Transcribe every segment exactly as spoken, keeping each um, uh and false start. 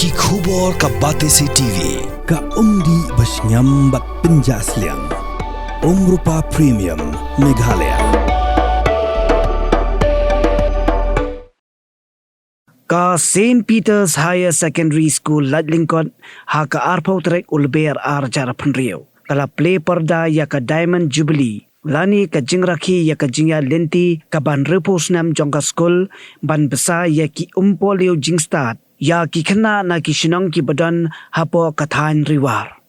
Ki khubor ka Batesi T V, ka umdih ba shngiam bad pynjah sliang. Umrupa Premium, Meghalaya. Ka Saint Peter's Higher Secondary School Laitlyngkot ha ka arphew tarik u Lber ar hajar arphew hynriew ka la plie parda ïa ka Diamond Jubilee lane ka jingrakhe ïa ka jingïaid lynti ka ban hynriewphew snem jong ka skul, ban bsa ïa ki umpohliew jingstad ïa ki khynnah na ki shnong kiba don hapoh ka thaiñ Ri War.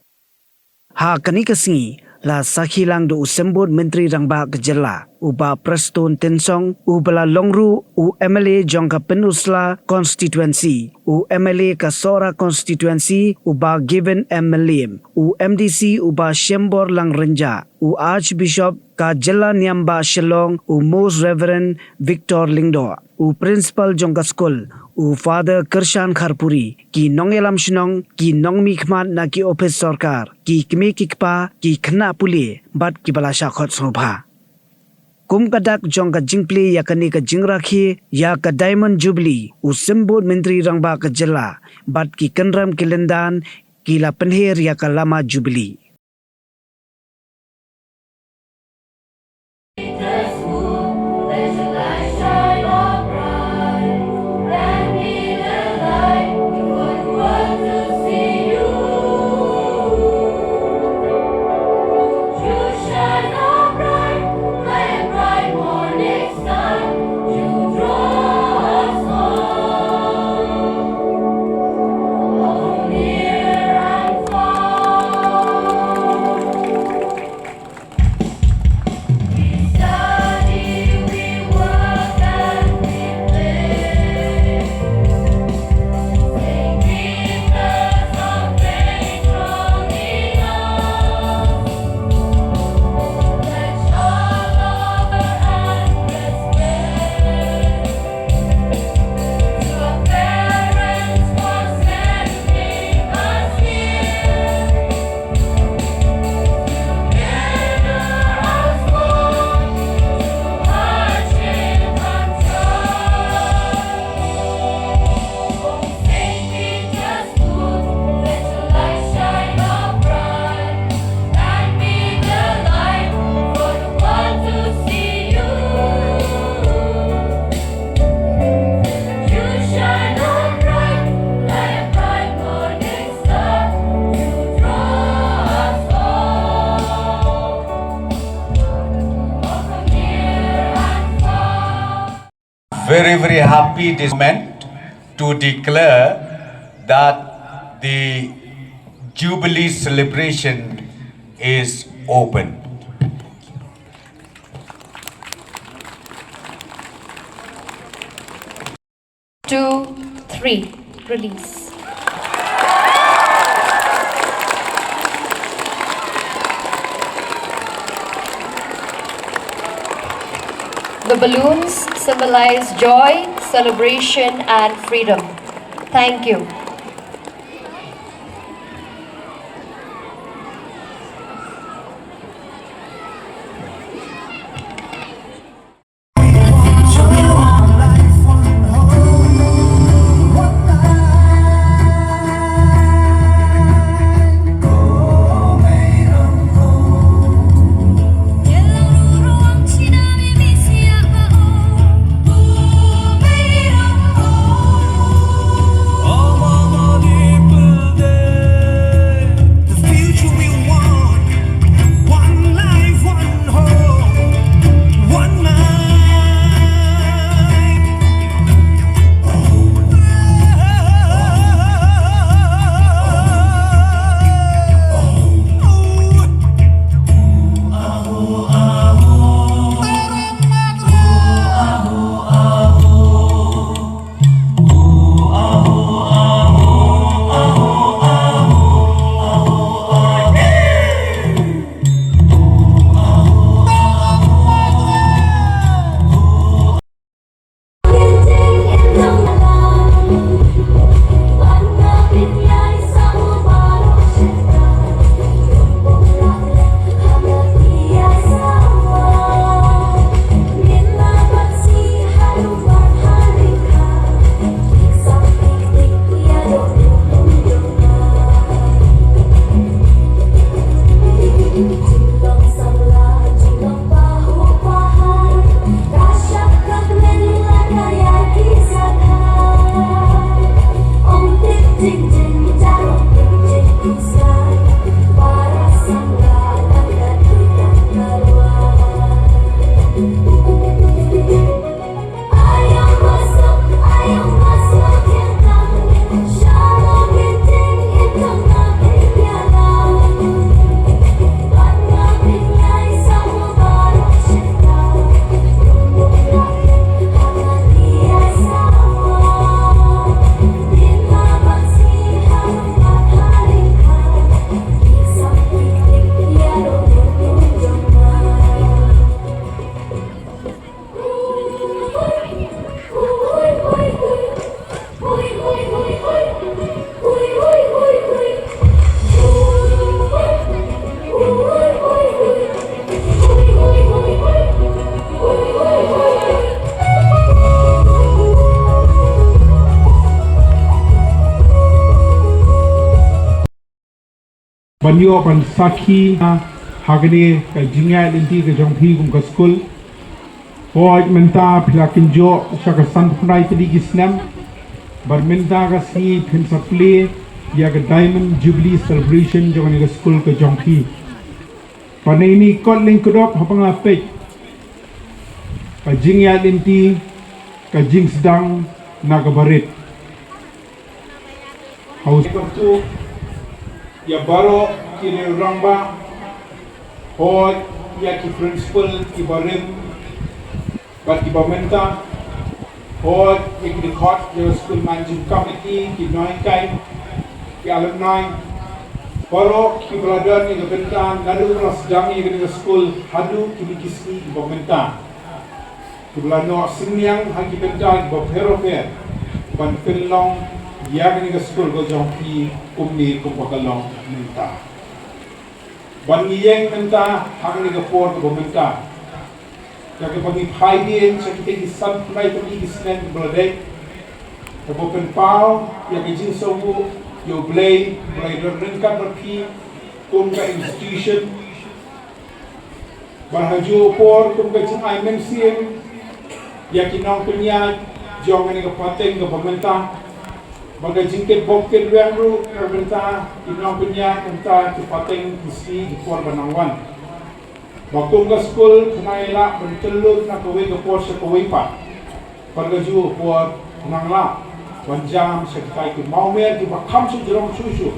Ha kane ka sngi la sakhi lang da u Symbud Myntri Rangbah ka jylla u Bah Prestone Tynsong, uba la long ruh u M L A jong ka Pynursla Constituency, u M L A ka Sohra Constituency u Bah Given M Mylliem, u M D C u Bah Shembor Langryngja, u Archbishop ka jylla niam bah Shillong u Most Reverend Victor Lyngdoh, u Principal jong ka skul u Father Kyrshan Kharpuri, ki nongïalam shnong, ki nongmihkhmat na ki ophis sorkar, ki kmie ki kpa, ki khynnah pule bad kiba la shah khot sngewbha. Kum ka dak jong ka jingplie ïa kane ka jingrakhe ïa ka Diamond Jubilee, u Symbud Myntri Rangbah ka jylla bad ki kynrem ki lyndan ki la pynher ïa ka lama Jubilee. Very, very happy this moment to declare that the Jubilee celebration is open. Two, three, release. The balloons symbolize joy, celebration, and freedom. Thank you. ban ïoh ban sakhi ha kane ka jingïaid lynti ka jong phi kum ka skul. Hooid, mynta phi la kynjoh sha ka sanphew khyndai tylli ki snem bad mynta ka sngi phin sa plie ïa ka Diamond Jubilee Celebration jong kane ka skul ka jong phi. Bad na kine ki kot lyngkdop haba nga peit ka jingïaid lynti, ka jingsdang na ka barit. Hau sngewthuh ïa baroh ki rangbah, hooid ïa ki principal kiba rim bad kiba mynta, hooid ïa ki dkhot jong ka skul managing committee, ki nonghikai, ki alumni, baroh kiba la don ïa ka bynta naduh ba la sdang ïa kane ka skul haduh kine ki sngi kiba mynta. Kiba la noh synñiang ha ki bynta kiba pher bapher ban pynlong ïa kane ka skul ka jong phi kumne kumba ka long mynta. Ban ngi ïeng mynta ha kane ka por kaba mynta, ïa kaba ngi phai dien sha kita ki sanphew khyndai tylli ki snem kiba la dep, kaba pynpaw ïa ka jingsngewnguh ïa U Blei ba la don ryngkat bad phi kum ka institution. Bad ha juh u por kum ka jingai mynsiem ïa ki nongpynïaid jong kane ka pateng kaba mynta, bad ka jingkit bok kit weng ruh na ka bynta ki nongpynïaid mynta ki pateng ki sngi ki por ba nang wan. Ba kum ka skul phin nang ïa lah ban tyllut na kawei ka por sha kawei pat. Bad ka juh u por phin nang lah ban jam sha kitai ki mawmer kiba kham shu jrong shuh shuh.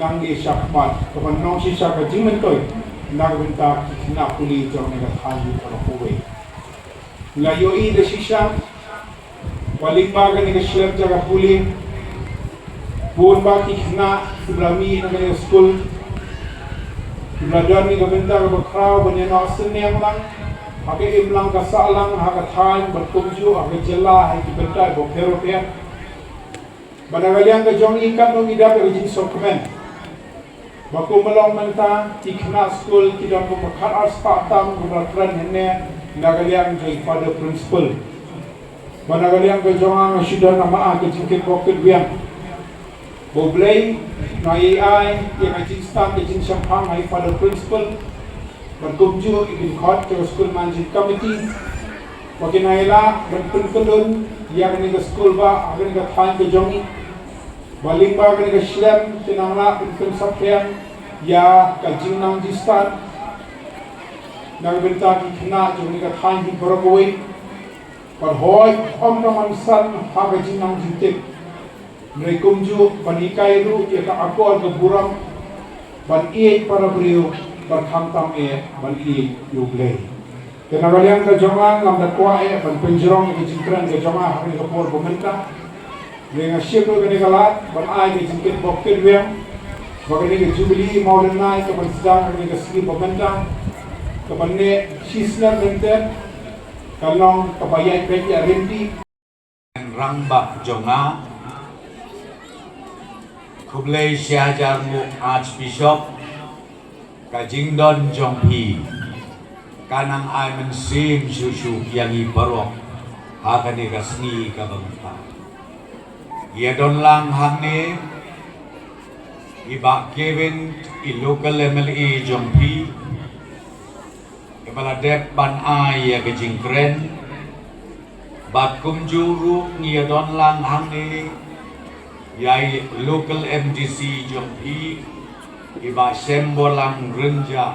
Nang ïa shakhmat kaban long shisha ka jingmyntoi na ka bynta ki khynnah pule jong kane ka thaiñ hi baroh kawei. Nga ïohi da shisha ba lyngba kane ka shlem jaka pule, bun ba ki khynnah kiba la mih na kane ka skul, kiba la don ïa ka bynta kaba khraw ban ïa noh synñiang lang ha ka imlang ka sahlang, ha ka thaiñ bad kumjuh ha ka jylla ha ki bynta kiba pher bapher. Bad na ka liang ka jong ngi katno ngi dap ïa ka jingsngewkmen ba kumba long mynta ki khynnah skul ki don kumba khatar spah tam kiba la kren hangne na ka liang jong i Father Principal. Bad na ka liang ka jong nga nga shu don namar ka jingkit bok kit weng ba U Blei un ai ïa ka jingstad ka jingshemphang ha i Father Principal bad kumjuh i dkhot jong ka skul managing committee ba kin nang ïa lah ban pynkyndon ïa kane ka skul ba ha kane ka thaiñ ka jong ngi. Ba lyngba kane ka shlem kin nang lah ban pynsaphriang ïa ka jingnang jingstad na ka bynta ki khynnah jong kane ka thaiñ hi baroh kawei. Bad hooid, ym tang ban san ha ka jingnang jingtip, hynrei kumjuh ban hikai ruh ïa ka akor ka burom ban ïeit para briew bad khamtam eh ban ïeit ïa U Blei. Te na ka liang ka jong nga ngam da kwah eh ban pynjrong ïa ka jingkren ka jong nga ha kane ka por ba mynta. Hynrei nga shim ruh kane ka lad ban ai ka jingkit bok kit weng ba kane ka Jubilee Mawlynnai kaban sdang ha kane ka sngi ba mynta, kaban neh shisnem lynter, kan long kaba ïaid beit ïaid ryntih. Rangbah jong nga, khublei shihajar nguh Archbishop, ka jingdon jong phi ka nang ai mynsiem shuh shuh ïa ngi baroh ha kane ka sngi kaba mynta. Ïa don lang hangne i Bah Kevin, i local M L A jong phi, iba la dep ban ai ïa ka jingkren. Bad kumjuh ruh ngi ïa don lang hangne ïa i local M D C jong phi, i Bah Shemborlang Rynjah,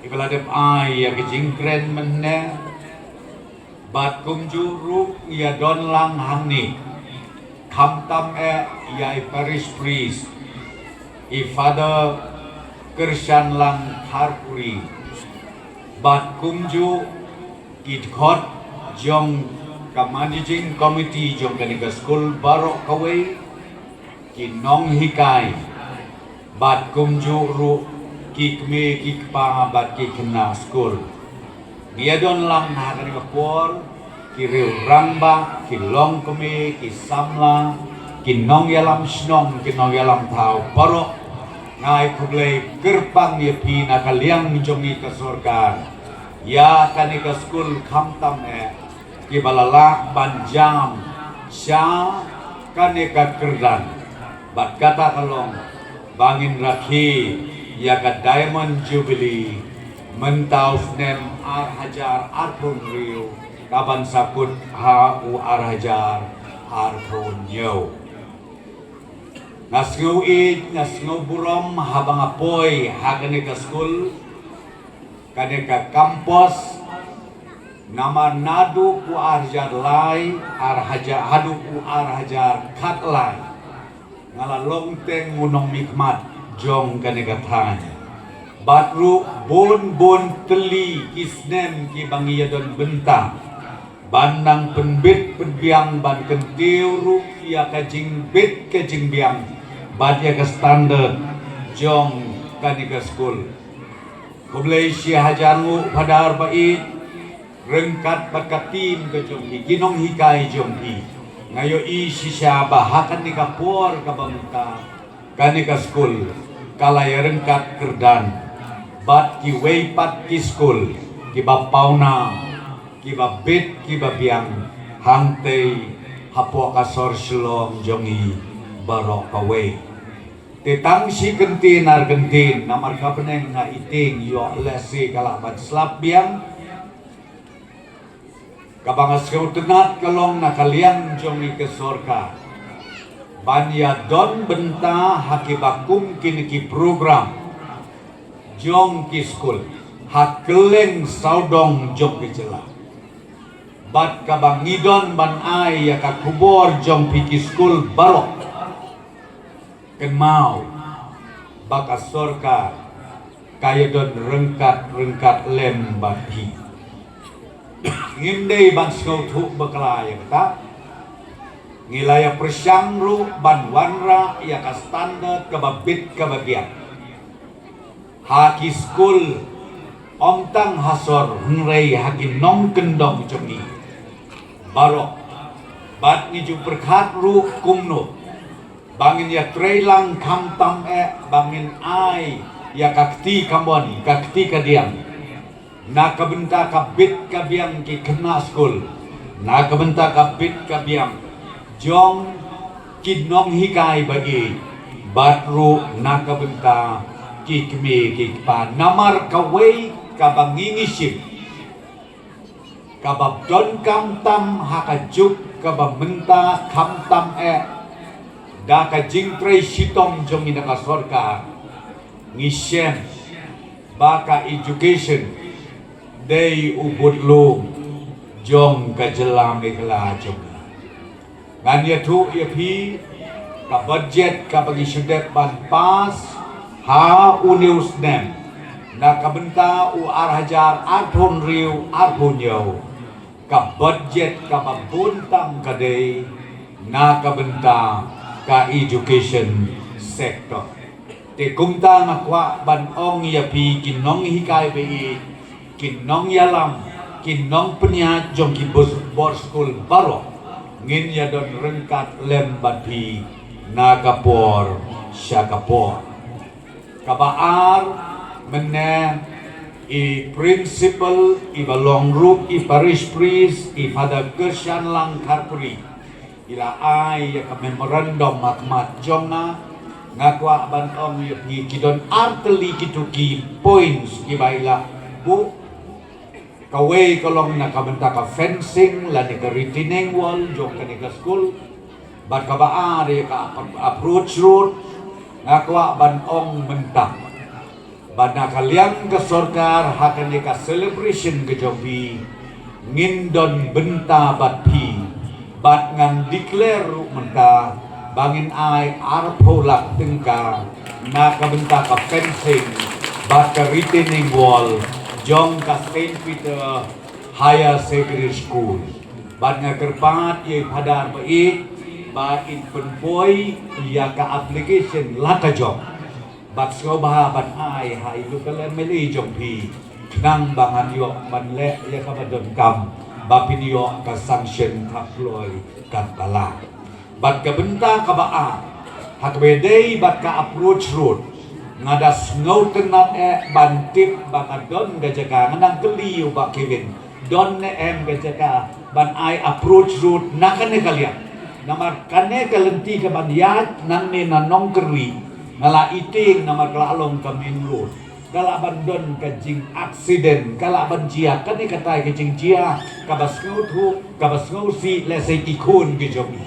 iba la dep ai ïa ka jingkren mynne. Bad kumjuh ruh ngi ïa don lang hangne khamtam eh ïa i parish priest, i Father Kyrshanlang Kharpuri. Bad kumjuh ki dkhot jong ka managing committee jong kane ka skul baroh kawei, ki nonghikai, bad kumjuh ruh ki kmie ki kpa bad ki khynnah skul. Ngi ïa don lang ha kane ka por, ki riew rangbah, ki longkmie, ki samla, ki nongïalam shnong, ki nongïalam thaw baroh, nga ai khublei kyrpang ïa phi na ka liang jong ngi ka sorkar ïa kane ka skul khamtam eh kiba la lah ban jam sha kane ka kyrdan. Bad kata ka long ba ngin rakhe ïa ka Diamond Jubilee mynta u snem ar hajar arphew hynriew ka ban sa kut ha u ar hajar arphew hynñiew. Nga sngew ïeit, nga sngew burom haba nga poi ha kane ka skul, kane ka kampus, namar naduh u ar hajar lai, ar hajar, haduh u ar hajar khatlai, nga la long teng u nongmihkhmat jong kane ka thaiñ. Bad ruh bun bun tylli ki snem kiba ngi ïadon bynta ban nang pynbit pynbiang ban kyntiew ruh ïa ka jingbit ka jingbiang bad ïa ka standard jong kane ka skul. Khublei shi hajar nguh Phadar ba ïeit, ryngkat bad ka team ka jong phi, ki nonghikai jong phi. Nga ïohi shisha ba ha kane ka por kaba mynta kane ka skul ka la ïaryngkat kyrdan bad kiwei pat ki skul kiba pawnam, kiba bit, kiba biang hangtei hapoh ka sor Shillong jong ngi baroh kawei. Te tang shi kyntien ar kyntien, namar ka bneng nga ïa tieng ïoh lehse ka lah ban slap biang. Kaba nga sngewtynnat ka long na ka liang jong ngi ka sorkar ban ïadon bynta ha kiba kum kine ki program jong ki skul ha kylleng sawdong jong ka jylla. Bad kaba ngi don ban ai ïa ka khubor jong phi ki skul baroh, kynmaw ba ka sorkar ka ïadon ryngkat ryngkat lem bad phi. Ngim dei ban sngewthuh bakla ïa kata. Ngi la ïa pyrshang ruh ban wanrah ïa ka standard kaba bit kaba biang ha ki skul, ym tang ha sor hynrei ha ki nongkyndong jong ngi baroh. Bad ngi ju pyrkhat ruh kumno ba ngin ïatrei lang khamtam eh ba ngin ai ïa ka kti kamon, ka kti kadiang na ka bynta ka bit ka biang ki khynnah skul, na ka bynta ka bit ka biang jong ki nonghikai ba ïeit, bad ruh na ka bynta ki kmie ki kpa. Namar kawei kaba ngi ngi shim kaba donkam tam ha ka juk kaba mynta, khamtam eh da ka jingtrei shitom jong ngi na ka sorkar, ngi shem ba ka education dei u budlum jong ka jylla Meghalaya jong ngi. Ngan ïathuh ïa phi, ka budget kaba ngi shu dep ban pass ha une u snem na ka bynta u ar hajar arphew hynriew arphew hynñiew, ka budget kaba bun tam ka dei na ka bynta ka education sector. Te kumta nga kwah ban ong ïa phi ki nonghikai ba ïeit, ki nongïalam, ki nongpynïaid jong ki bor, bor skul baroh, ngin ïadon ryngkat lem bad phi na ka por sha ka por. Kaba ar, mynne i principal, i ba long ruh i parish priest, i Father Kyrshanlang Kharpuri, i la ai ïa ka memorandum ha khmat jong nga. Nga kwah ban ong ïa phi, ki don ar tylli kitu ki points kiba i la buh. Kawei ka long na ka bynta ka fencing lane ka retaining wall jong kane ka skul. Bad kaba ar ïa ka ap-, approach road. Nga kwah ban ong mynta ba na ka liang ka sorkar ha kane ka celebration ka jong phi, ngin don bynta bad phi, bad ngan declare ruh mynta ba ngin ai arphew lak tyngka na ka bynta ka fencing bad ka retaining wall jong ka Saint Peter Higher Secondary School. Bad nga kyrpad ïa i Phadar ba ïeit ba in pynpoi ïa ka application la ka jong. Bad sngewbha ban ai ha i local M L A jong phi, khnang ba ngan ïoh ban leh ïa kaba donkam ba phin ïoh ka sanction khapkloi katba lah. Bad ka bynta kaba ar, ha kaba ïadei bad ka approach road, nga da sngewtynnat eh ban tip ba ka don ka jaka, nga nang kylli ïa u Bah Kevin, don ne em ka jaka ban ai approach road na kane ka liang. Namar kane ka lynti kaban ïaid nangne na Nongkyrwi, Nga la ïa tieng namar ka la long ka main road. Ka lah ban don ka jing accident, ka lah ban jia kane katai ka jingjia kaba sngewthuh, kaba sngewsih lehse ki khun ki jong ngi.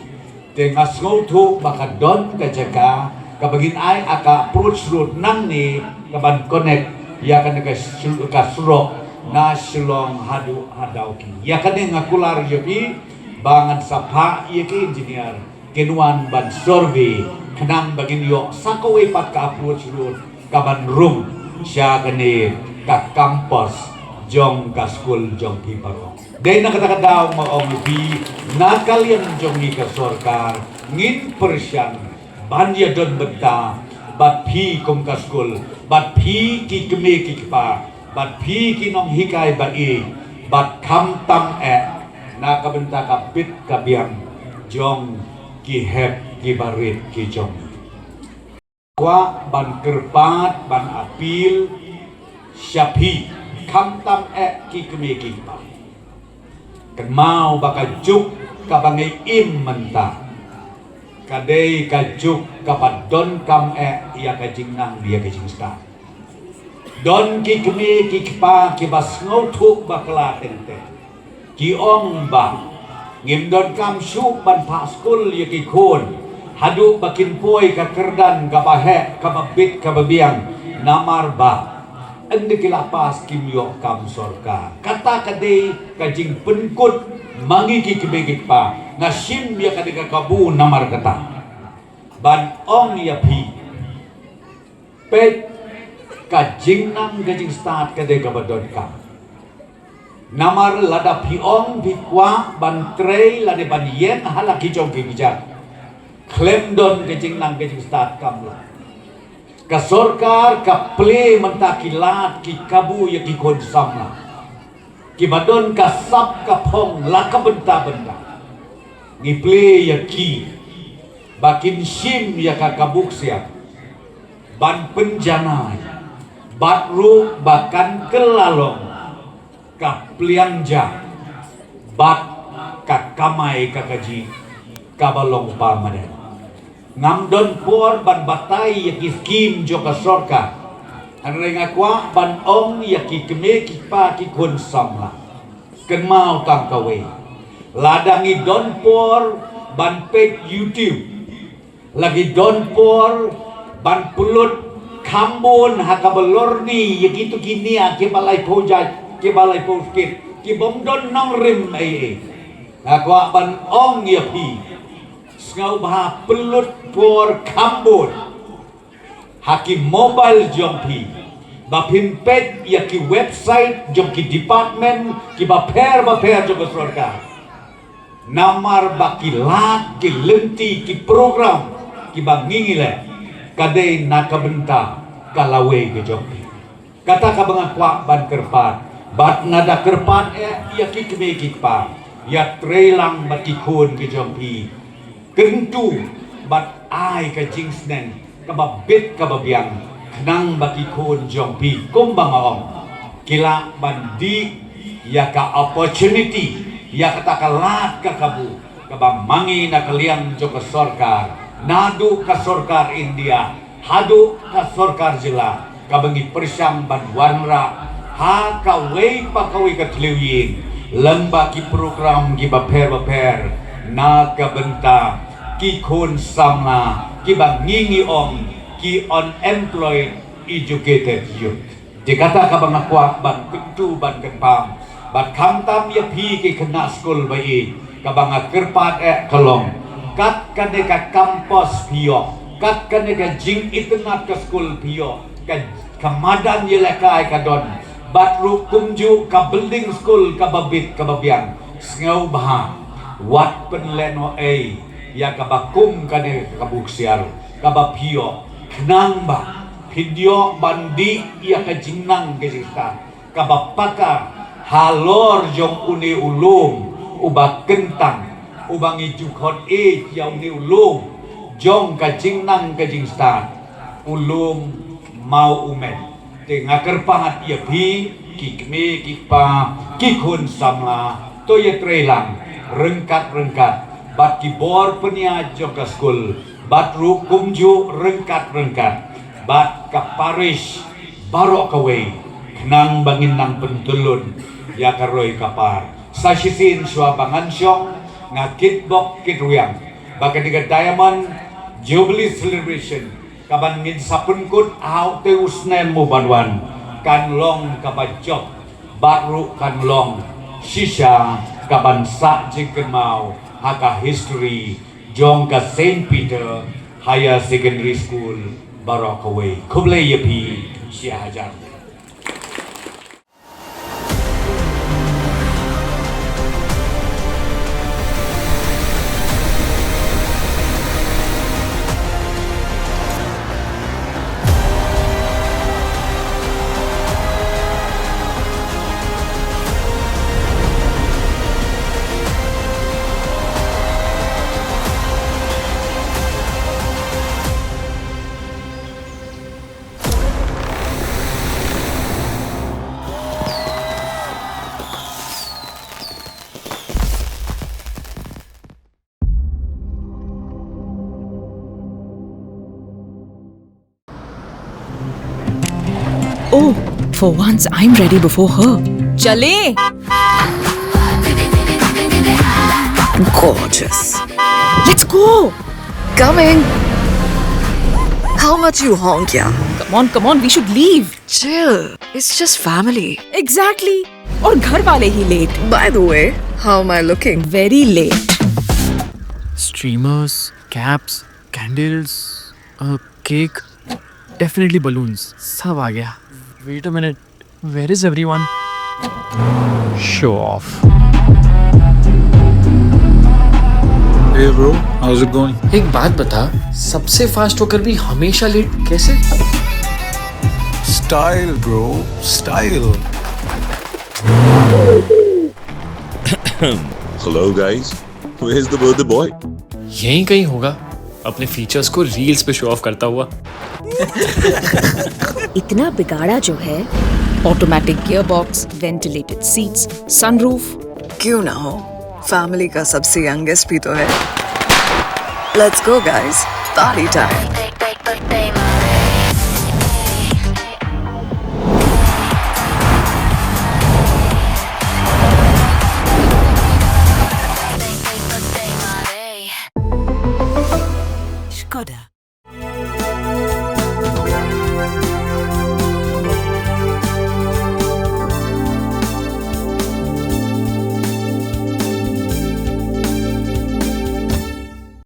Te nga sngewthuh ba ka don ka jaka kaba ngin ai ha ka approach road nangne kaban connect ïa kane ka shu-, ka surok na Shillong haduh ha Dawki. Ïa kane nga kular ïa phi ba ngan sa phah ïa ki engineer kin wan ban survey khnang ba ngin ïoh sa kawei pat ka approach road kaban rung sha kane ka campus jong ka skul jong phi baroh. Dei na kata ka daw ma ong phi na ka liang jong ngi ka sorkar ngin pyrshang ban ïa don bynta bad phi kum ka skul, bad phi ki kmie ki kpa, bad phi ki nonghikai ba ïeit, bad khamtam eh na ka bynta ka bit ka biang jong ki hep ki barit ki jong ngi. Kwah ban kyrpad ban appeal sha phi khamtam eh ki kmie ki kpa. Kynmaw ba ka juk kaba ngi im mynta ka dei ka juk kaba donkam eh ïa ka jingnang ïa ka jingstad. Don ki kmie ki kpa kiba sngewthuh bakla teng teng. Ki ong ba ngim donkam shuh ban phah skul ïa ki khun haduh ba kin poi ka kyrdan kaba heh kaba bit kaba biang namar ba ynda ki la pass kim ïoh kam sorkar. Kata ka dei ka jingpynkut ma ngi ki kmie ki kpa. Nga shim ïa ka dei ka kabu namar kata ban ong ïa phi. Peit ka jingnang ka jingstad ka dei kaba donkam. Namar lada phi ong phi kwah ban trei lane ban ïeng ha la ki jong ki kjat khlem don ka jingnang ka jingstad kam lah. Ka sorkar ka plie mynta ki lad ki kabu ïa ki khun samla kiba don ka sap ka phong la ka bynta bynta. Ngi plie ïa ki ba kin shim ïa ka kabu ksiar ban pynjanai bad ruh ba kan kylla long ka pliang ja bad ka kamai ka kajih kaba long permanent. Ngam don por ban batai ïa ki skim jong ka sorkar. Hynrei nga kwah ban ong ïa ki kmie ki kpa ki khun samla, kynmaw tang kawei. Lada ngi don por ban peit YouTube, la ngi don por ban pynlut khambun ha kaba lorni ïa kito ki nia kiba laiphew jait, kiba laiphew skit, ki bym don nongrim ei ei. Nga kwah ban ong ïa phi, sngewbha pynlut por khambun ha ki mobile jong phi ba phin peit ïa ki website jong ki department kiba pher ba pher jong ka sorkar. Namar ba ki lad ki lynti ki program kiba ngi ngi leh ka dei na ka bynta ka lawei ka jong phi. Kata kaba nga kwah ban kyrpad bad nga da kyrpad eh ïa ki kmie ki kpa, ïa trei lang bad ki khun ki jong phi. Kyntu bad ai ka jingsneng kaba bit kaba biang khnang ba ki khun jong phi kumba nga ong ki lah ban dih ïa ka opportunity, ïa kata ka lad ka kabu kaba ma ngi na ka liang jong ka sorkar, naduh ka sorkar India haduh ka sorkar jylla, kaba ngi pyrshang ban wanrah ha kawei pa kawei ka thliew ïing lyngba ki program kiba pher ba pher na ka bynta ki khun samla kiba ngi ngi ong ki unemployed educated youth. Te kata kaba nga kwah ban kyntu ban kynpam bad khamtam ïa phi ki khynnah skul ba ïeit, kaba nga kyrpad eh ka long kat kane ka campus phi ïoh, kat kane ka jingitynnad ka skul phi ïoh, ka, ka madan ïalehkai ka don, bad ruh kumjuh ka building skul kaba bit kaba biang. Sngewbha wat pynlehnohei ïa kaba kum kane ka kabu ksiar kaba phi ïoh khnang ba phin ïoh ban dih ïa ka jingnang ka jingstad kaba paka halor jong une u lum uba kyntang, uba ngi ju khot ïa une u lum jong ka jingnang ka jingstad, u lum Mawumen. Te nga kyrpad ïa phi ki kmie ki kpa ki khun samla, to ïa trei lang ryngkat ryngkat bad ki bor pynïaid jong ka skul bad ruh kumjuh ryngkat ryngkat bad ka parish baroh kawei, khnang ba ngin nang pyntyllun ïa ka roi ka par. Sa shisien shuwa ba ngan shong, nga kitbok kitrwiang ba kane ka Diamond Jubilee Celebration kaban ngin sa pynkut ha utei u snem u ban wan kan long kaba jop bad ruh kan long shisha kaban sah jingkynmaw ha ka history jong ka Saint Peter Higher Secondary School baroh kawei. Khublei ïa phi shi hajar. Oh, for once I'm ready before her. Chale! Gorgeous. Let's go! Coming! How much you honk, yeah? Come on, come on, we should leave. Chill. It's just family. Exactly. और घर वाले ही late. By the way, how am I looking? Very late. Streamers, caps, candles, a cake, definitely balloons. सब आ गया. Wait a minute. Where is everyone? Show off. Hey bro, how's it going? एक बात बता, सबसे फास्ट होकर भी हमेशा लेट कैसे? Style, bro, style. Hello guys, where's the birthday boy? यहीं कहीं होगा, अपने फीचर्स को रील्स पे शो ऑफ करता हुआ. इतना बिगाड़ा जो है. Automatic gearbox, ventilated seats, sunroof. क्यों ना हो, फैमिली का सबसे यंगेस्ट भी तो है. Let's go guys, party time.